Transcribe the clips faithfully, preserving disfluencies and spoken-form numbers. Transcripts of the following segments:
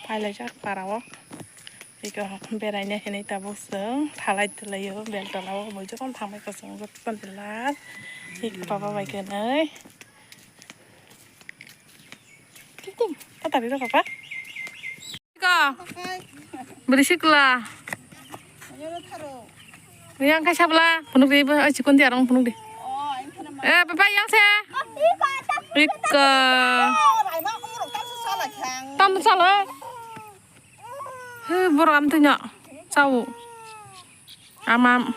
Pailaijak para o. Iko beraina hinwi tabuk chwng thalai twlai o beltola o boi jotono thangbai kosong jotono last. Iko baba bai kwnwi. Ting ting. Tatari rok apa? Iko. Beri sikla. Yang kai sabla, punuk di, ai, chikon di arong punuk di. Eh, papa, yang se. Ika. Tam sala. He, borok am tunya. Chau. Amam.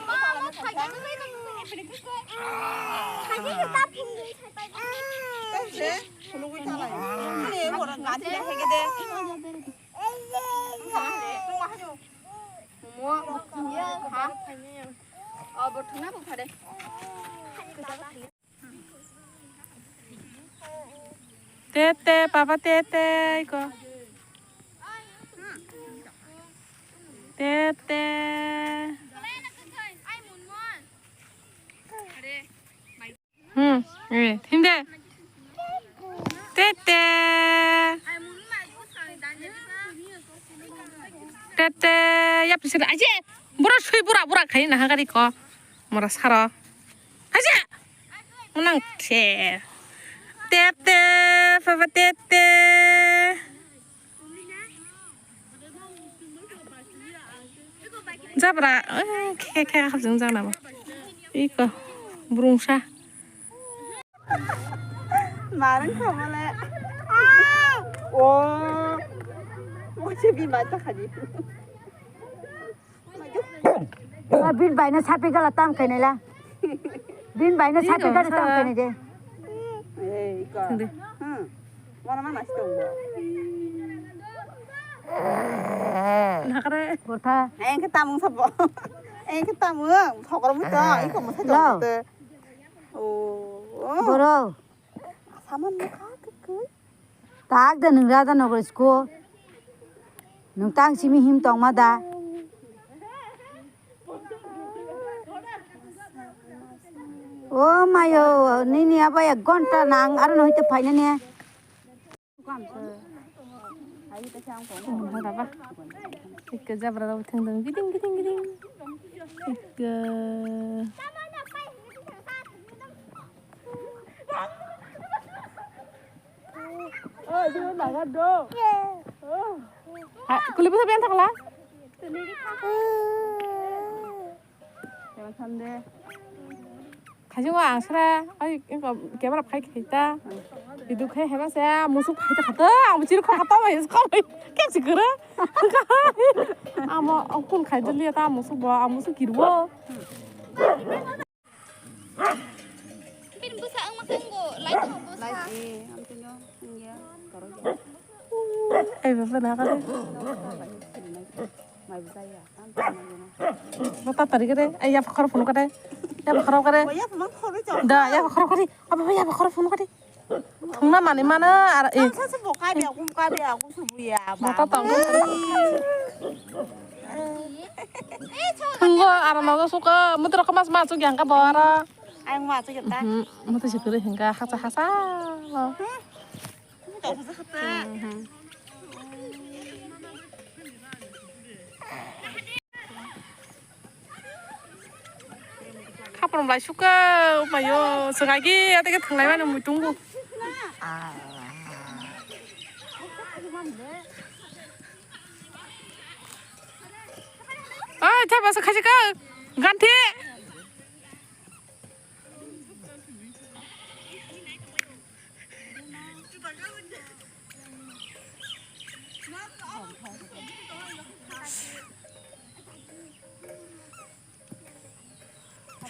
Tete, papa, tete, iko. Tete. Hmm, eh, thim de. Tete. Tete, yap sir aje. Bura sui bura bura khai na hagari ko. Mura saro. Aje. Unang the. Tete, papa tete. Jabra, eh, khe, khe, khe, hapjeng jana bo. Iko, brungsa. Marang khamale. Oh. Mochi bi mai ta khadi. Bin baino sapi gala tam khainai la. Bin baino sapi gala tam khainai de. Ei, iko. Thung de. Hmm. Mana mana sih tong. Nakare. Gortha. Engke tamung sabo. Engke tamung. Thokor mu to. Iko mo sai to. Oh. Boro. Saman mo kha khe. Tak da nwng rada nogor school. Nwng tang simi him tongma da. O mayo, nini abo ek ghonta nang aro no hite phainani. Baba. Ikke jabra rok thang thang giding giding giding. Ikke. Oh, dia nak gaduh. Oh. Ha, kulit bisa biar tak lah. Jangan sande. Khaji wa ang sra, ai, camera phai khai ta. Video khai hema se, musuk phai ta khata, ang chiri kho khata mai, kho mai. Kya chikara? Amo, ang kun khai jali ta musuk bo, ang musuk kirbo. Bin busa ang makango, light ho busa. Light, eh, ang tunyo, ang ya, karo ya. Ai, baba, na ka de. Mai busa ya, ang tunyo na. Mata tari ka de, ai, ya, khoro phone ka de. Ya, khoro ka de. Oh, ya, phone khoro chok. Da, ya, khoro ka de. Aba, ya, khoro phone ka de. Thungna mani mano ar, eh. Ang sa se bo ka de, aku ka de, aku subuya. Mata tong. Thunggo aro nogo suka, mutro khamas ma suk yang ka bo aro. Ang ma suk ta. Hmm, mutu sikuri hingga hasa hasa. Mutu hasa hasa. Hmm. Khaprom lai suka, umayo, sengaji ate ke thanglai mani muitungo. Oi, thapa sa khaji ka, ganthi.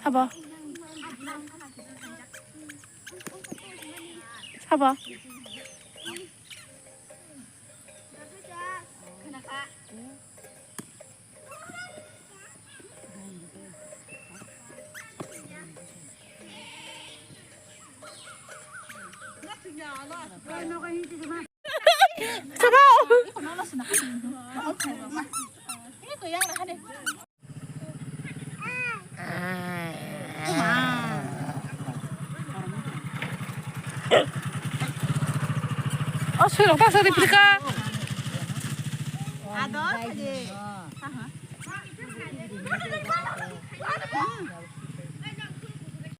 Sabo. Sabo. O, sui rok ta sari pilka. Ado, aje. Aha.